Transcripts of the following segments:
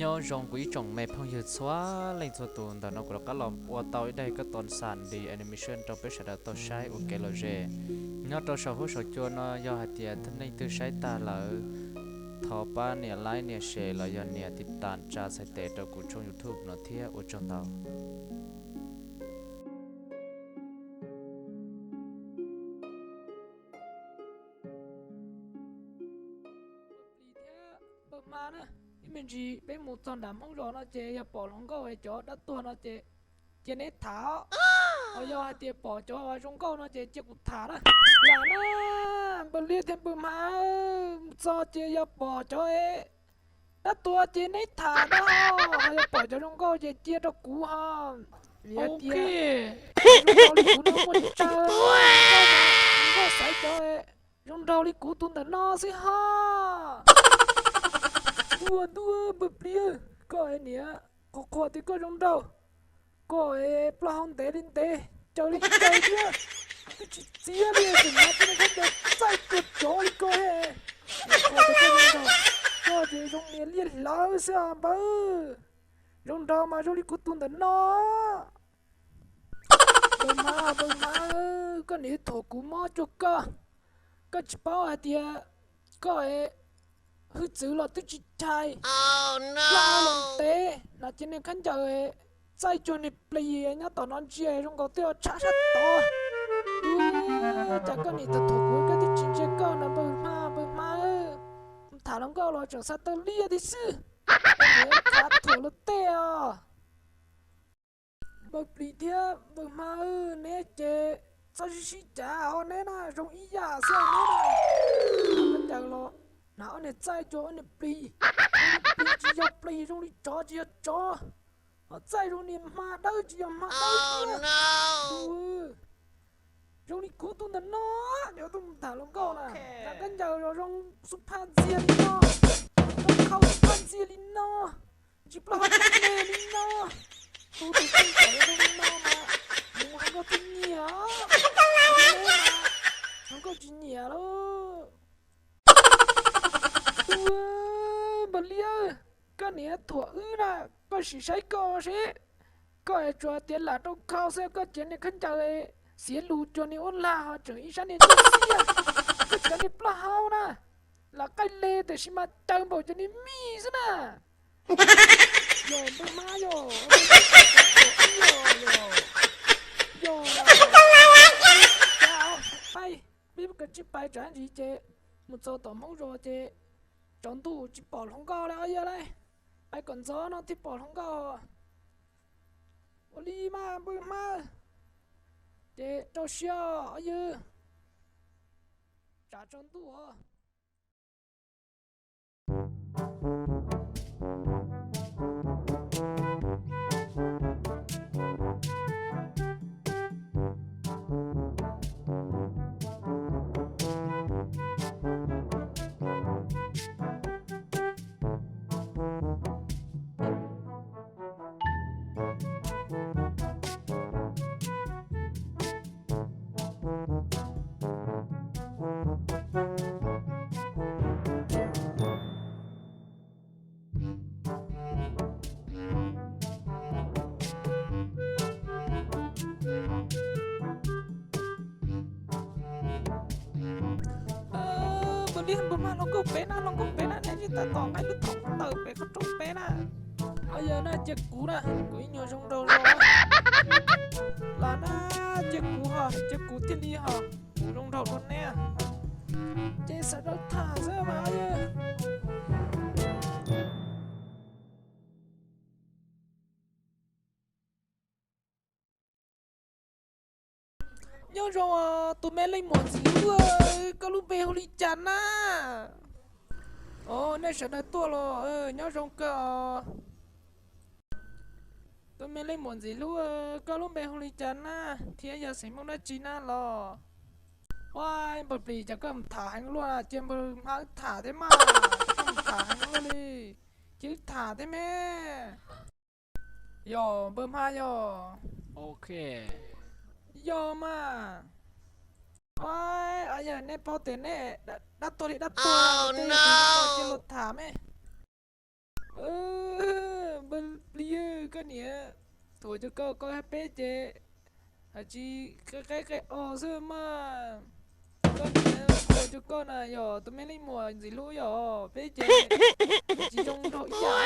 Nyob zoo kuv ib tsoom me phooj ywg txhua leej txhua tus, ntawm no kuv rov qab los ua tau ib daim koj tau xam di animation rau peb sawv daws tau saib ua kev lom zem. Nyob rau saum huab saum cua no yog hais tias leej twg saib tag lawm, thov pab nias like nias share los yog nias tiv tas tsa txhais tes rau kuv tshooj YouTube no thiab ua tsaug ntau. Plis thiab npawg Hma na, ib me ntsis peb mus txog nram Hmoob zos no ces yog pom hluas nkauj es cov dab tuag no ces cia neb tham os. Ho yog hais tias pom cov zoo nkauj no ces cia kuv tham na. Lam na, npawg Liab thiab npawg Hma, mus txog ces yog pom cov dab tuag ces neb tham na, ho yog pom cov zoo nkauj ces cia rau kuv ho. Vim hais tias zoo nraug li kuv no muaj tsawg, nkauj xaiv cov zoo nraug li kuv tus ntawm no xwb ho. Ntuj ntuj, npawg Plis, koj niam, qhuas qhuas tias koj zoo nraug, koj plaub hau ntev li ntev, caws li caws thiab, twb tsis txiav li, tseem hnav tej niag khaub ncaws txaij tuag tsov li koj he. Qhuas tias koj zoo nraug, koj ces zoo niag liaj hlawv xwb os npawg. Zoo nraug mas zoo li kuv tus ntawm no. Npawg Hma, npawg Hma, koj niam thuam kuv mob cuag koj, koj tsis paub hais tias koj hwj txwv los twb tsis chais, plaub hau los ntev, hnav cov niag khaub ncaws txaij cuag niag plis nyob tom no ntsia zoo nkaus twb yuav tshab sab tod. Cas koj niam thuam thuam kuv koj twb tsis ntsia koj na npawg Hma, npawg Hma, tham hluas nkauj los tseem xav taw liaj thiab xwb. Koj niam khav thuam luag tej os. Npawg Plis thiab npawg Hma, neb ces txhob sib sib cav ho, neb na zoo ib yam xwb neb na. Khaub ncaws los hnav ob niag txaij cuag ob niag plis, plis tsis yog plis, zoo li tsov tsis yog tsov, ho txaij zoo niag hma dawb tsis yog hma dawb tiag. Zoo li kuv tus ntawm no, cov tuaj mus tham hluas nkauj na, hnav khaub ncaws los zoo xub phaj ntxiag li no, zoo khau xub phaj ntxiag li no, ntsis plaub hau me li no. Tus tus txheej txawm zoo li no mas mus hluas nkauj thiaj nyiam, hluas nkauj tsis nyiam lauj. Tus npawg Liab, koj niam thuam wb na, koj sim saib koj seb, koj es tsuas tiav lam rau khau xwb, koj cev niag khaub ncaws xiav lus cuag niag ub lag ho tseem ib sab niag ntsuj xiab, koj cov niag plaub hau na, lam qaij le tiam sis mas caws npaum cov niag mij xwb na. Yog npawg Hma yog, yog, pais, peb kav tsij pais tsam ntsis ces mus txog tom Hmoob zos ces tsaus ntuj tsis pom hluas nkauj li os yawg lauj. Pais kom ntxov no thiaj pom hluas nkauj. Ua li mas npawg Hma, ces rau siab os yawg, tsam tsaus ntuj os. Npawg Liab npawg Hma, hluas nkauj pem na, hluas nkauj pem na, nej tsis tas tom nqa lub thom tawm pem qhov rooj pem na. Os yawg na, cia kuv na, kuv ib nyuag zoo nraug zog. Los na, cia kuv ho, cia kuv thiaj li ho zoo nraug dua neb. Ces xav rau tham xwb mas os yawg. Nyob zoo tus me leej muam ntxim hlub, koj lub npe hu li cas na? Os, nej sawv daws tuaj los nyob zoo kawg os. Tus me leej muam ntxim hlub, koj lub npe hu li cas na? Thiab yog xeem Hmoob dab tsi na los? Ua, npawg Plis, cas koj mus tham heev luaj, cia npawg Hma wb tham thiab mas, koj mus tham heev luaj li, cia wb tham thiab me. Yog npawg Hma yog. Ok. Yog mas. Ua, yog nej paub tias nej dab tuag li dab tuag, tej yog tus cia luag tham me. Niam, thuam cov koj, koj peb ces hais tsis qe qe qe os xwb mas. Koj niam, thuam cov koj na yog tus me leej muam ntxim hlub yog peb ces tsis zoo nraug ib yam.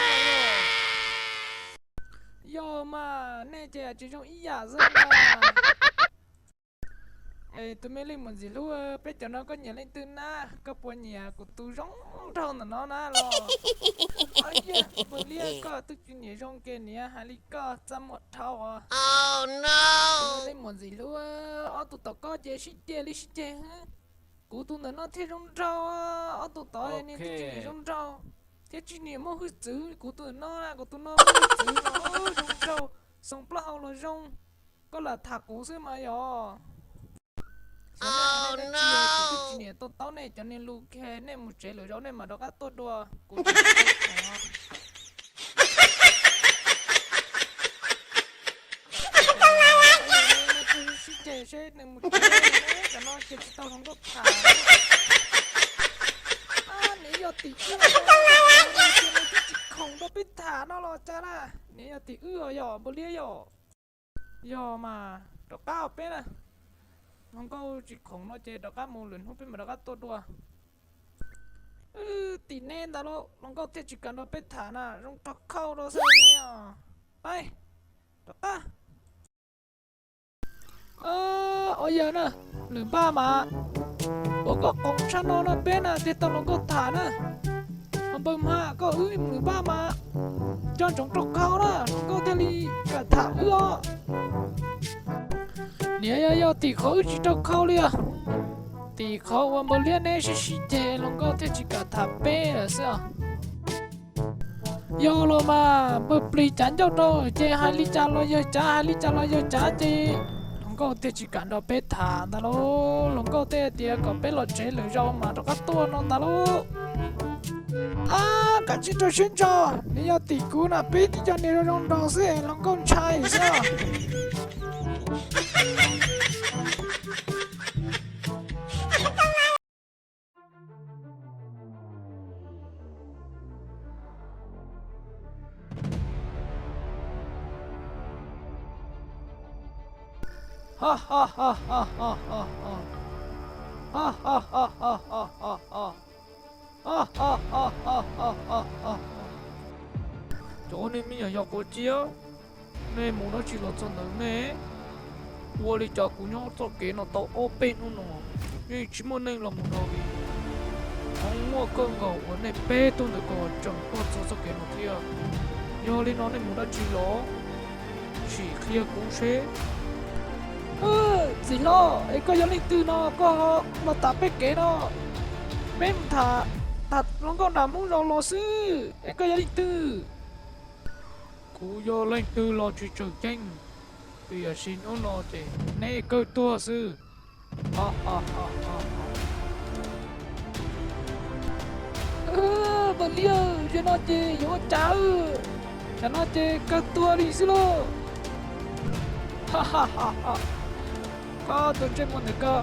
Yog mas nej ces tsis zoo ib yam xwb mas. Es tus me leej muam ntxim hlub, peb cov no koj nyiam leej twg na? Koj puas nyiam kuv tus zoo nraug ntawm no na los? Npawg Liab, koj twb tsis nyiam zoo ces niam hais li koj txaj muag dhau os. Tus me leej muam ntxim hlub, ob tug tom koj ces sib ceg li sib ceg. Kuv tus ntawm no thiaj zoo nraug, ob tug tod niag twb tsis nyiam zoo nraug thiab tsis nyiam muaj hwj txwv. Kuv tus ntawm no, kuv tus no muaj hwj txwv los zoo nraug, xoo plaub hau los zoo. Koj lam tham kuv xwb mas yog. Xyov nej hais nej dab tsi, kuv twb tsis nyiam to taub nej cov niag lus kiag. Nej mus tsev lwm zaus nej mam rov qab tuaj dua, kuv tsis tau khoom. Sib ceg seb nws mus tsev, cov no ces tsis tau hluas nkauj tham. Niam yog tim wb, nws twb tsis khoom rau peb tham no los cas na. Niam yog tim wb os yog Npawg Liab yom. Yog mas rov qab os peb na. Hluas nkauj tsis khoom no ces rov qab mus, lwm hnub peb mam rov qab tuaj dua. Tim neb ntag lauj, hluas nkauj thiaj tsis kam nrog peb tham na, zoo rog khauj rau xwb ne os. Peb rov qab. Os yawg na, lwm npaj mas, ua koj qoos tshaj no no peb na thiaj tau hluas nkauj tham na. Npawg Hma, koj wb lwm npaj mas, coj ntsoov rau khauj na hluas nkauj thiaj li kam tham wb os. Niam, yog tim qhov wb tsis rau khauj li os, tim qhov uas Npawg Liab neb sib sib ceg hluas nkauj thiaj tsis kam tham peb lawm xwb os. Yog los mas npawg plis cav ncauj rau ces hais li cas los yawg cav, hais li cas los yawg cav ces hluas nkauj thiaj tsis kam nrog peb tham ntag lauj. Hluas nkauj thiaj tias kom peb los tsev lwm zaus mas rov qab tuaj no ntag lauj. Ab, kav tsij rau siab ntso, nws yog tim kuv na peb twb cov niag zoo zoo nraug xwb es hluas nkauj ntshai xwb. Cov niag me nyuam yaus quav ciab, nej mus dab tsi los txog ntawd ne? Ua li cas kuv nyob txoj kev no tau ob peb hnub no yeej tsis muaj neeg los mus nrog li. Hoob muaj kawg nkaus uas nej peb tug ntawd kom tseem tuaj txog txoj kev no thiab. Yog li no nej mus dab tsi los? Sim qhia kuv seb. Txiv hlob, es koj yog leej twg no koj ho los tav peb kev no? Peb mus tham, tham hluas nkauj nram Hmoob zos los xwb, es koj yog leej twg? Kuv yog leej twg los tsis tseem ceeb, tiam sis hnub no ces nej kawg tuag xwb. Npawg Liab, zaum no ces yuav ua cas? Tam no ces kawg tuag li xwb lauj. Koj tus ntsej muag ntawm koj,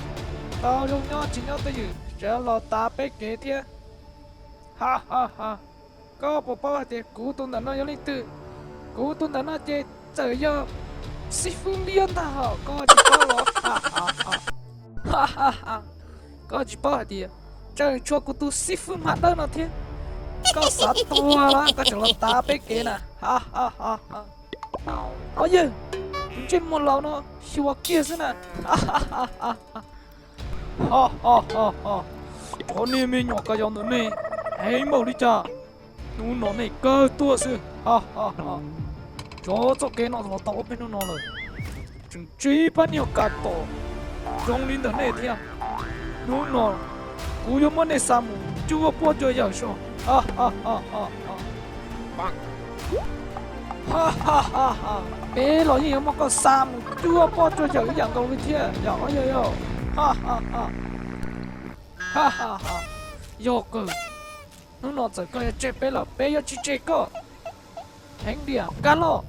tau zoo nyob tsis nyob twj ywm, tseem los tav peb kev thiab. Koj puas paub hais tias kuv tus ntawm no yog leej twg? Kuv tus ntawm no ces txawm yog xib fwb liab ntag hos koj tsis paub los? Koj tsis paub hais tias tseem tshuav kuv tus xib fwb hma dawb no thiab. Koj xav tuag los koj tseem los tav peb kev na. Au yawg, tus ntsej muag laus no xyuas kiag xwb na. Cov niag me nyuam ka yau ntawm nej, heev npaum li cas, hnub no nej kawg tuag xwb. Tsov, txoj kev no los tau ob peb hnub no lawm, tseem tsib pab niag ka tom zoo li ntawm nej thiab. Hnub no kuv yuav muab nej xa mus cuaj puab cuaj yawm soj. Peb los yeej yuav muab koj xa mus cuaj puab cuaj yawm ib yam nkaus li thiab yog. Yog kawg, hnub no txawm koj yuav tseg peb los peb yuav tsis tseg koj. Heev diam kab loj.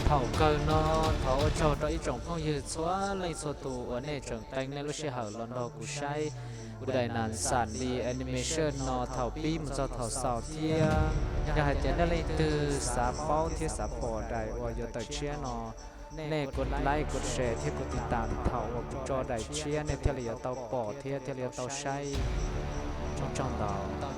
Thaum kawg no, thov ua tsaug rau ib tsoom phooj ywg txhua leej txhua tus uas nej tseem qee nej lub sij hawm los nrog kuv saib kuv daim nam xam li animation no thaum pib mus txog thaum xaus thiab. Yog hais tias nej leej twg xav paub thiab xav pom daim uas yuav tawm tshiab no, nej kuv like, kuv share thiab kuv tiv tam thaum uas kuv tso daim tshiab nej thiaj li yuav tau pom thiab thiaj li yuav tau saib. Tsaug ntau.